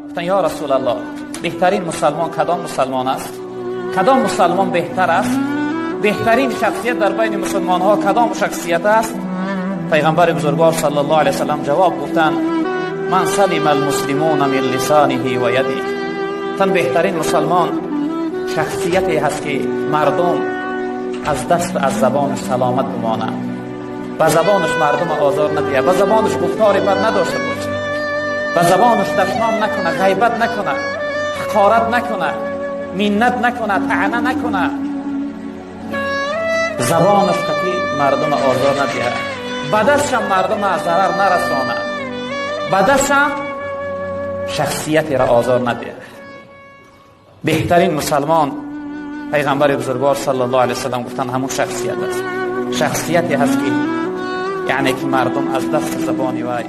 Гуфтанд: «Ё Расулаллоҳ, беҳтарин мусалмон кадом мусалмон аст? Кадом мусалмон беҳтар аст? Беҳтарин шахсият дар байни мусулмонҳо кадом шахсият аст?» Пайғамбари бузургвор саллаллоҳу алайҳи васаллам ҷавоб гуфтанд: «Ман салима алмуслимуна мин лисониҳи ва ядиҳ». Тан беҳтарин мусалмон шахсияте ҳаст, ки мардум аз даст аз забонаш саломат бимонанд, ба забонаш мардум озор надиҳад, ба забонаш гуфтори бад надошта бошад, ба забонаш дашном накунад, ғайбат накунад, ҳақорат накунад, миннат накунад, таъна накунад, забонаш қатъи мардум озор надиҳад, ба дастшам мардум зарар нарасонад, ба дастшам шахсиятеро озор надиҳад. Беҳтарин мусалмон, пайғамбари бузургвор саллаллоҳу алайҳи васаллам гуфтанд, ҳамун шахсият аст, шахсияте ҳаст, ки яъне ки мардум аз дасти забони вай